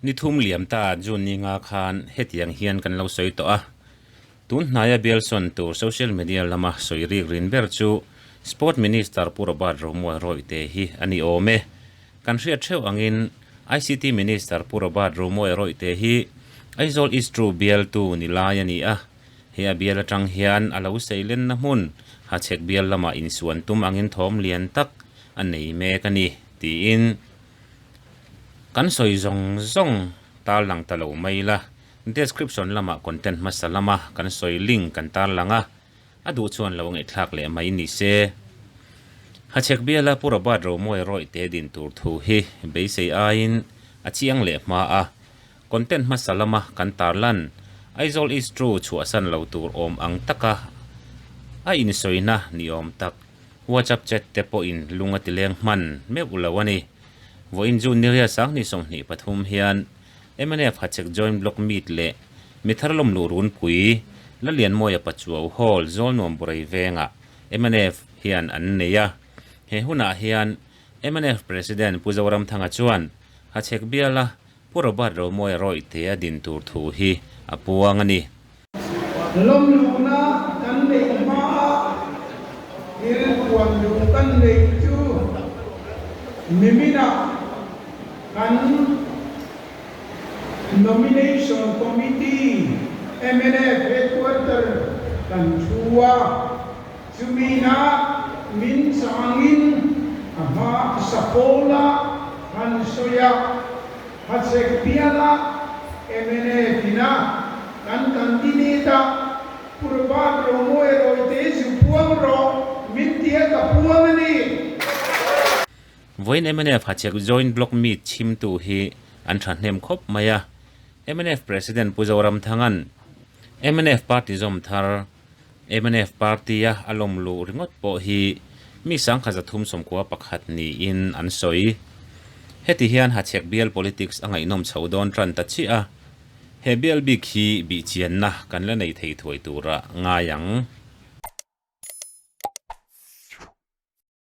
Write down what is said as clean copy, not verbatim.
Ni thum liam ta June ni nga khan hetiang hian kan lo sawi tawh a. Tun hnaia bialsawn tur social media lama sawi rik rin ber chu Sport Minister Pu Robert Romual Rawihte hi a ni awm e. Kan hriat theuh angin ICT Minister Pu Robert Romual Rawihte hi Aizawl East True bialtu ni lai a ni a. He a bial atang hian a lo seilenna hmun Hachhek bial lamah insuan tum angin thawm lian tak a nei mek a ni, tiin kan sawi zawng zawng tarlang ta lo mai la. Description lamah content hmasa lama kan sawi link kan tarlang a, a duh chuan lo ngaihthlak leh mai ni se. Hachhek biala Pu Robert Romawi rawihte din tur thu hi beisei aiin a chiang leh hma a, content hmasa lama kan tarlan Aizawl East True chhuahsan lo tur awm ang taka a insawina ni awm tak WhatsApp chat te pawhin lung a tileng hman meuh lo a ni. Vawiin June ni riat 2023 hian Mnf Hachhek Joint Block Meet leh Mithar Lawmluh Runpui, Lalianmawia Pachuau Hall, Zawlnuam Burei Vengah mnf hian an nei a. He hunah hian mnf President Pu Zoramthanga chuan Hachhek biala Pu Robert Romawia rawihte a din tur thu hi a puang a ni. Lawmluhna kan neih hmaa thil puanluh kan neih chu niminah kan Nomination Committee, mnf Headquarter kan thu a, chumina min changin a hma Sapawla han sawi a, Hachhek biala mnf ina kan candidate a Purbat Romawi Rawite zu puang rawh min tia ka puang a ni. Vawiin mnf Hachhek Joint Block Meet chhimtu hi an thahnem khawp mai a, mnf President Pu Zoramthanga'n mnf Party zawm thar mnf Party-a a lawm luh ringawt pawh hi mi 1191 niin an sawi. Heti hian Hachhek bial politics a ngaihnawm chho dawn tan ta chiah a, he bial bik hi bihchianna kan la nei thei thuai tura ngai ang.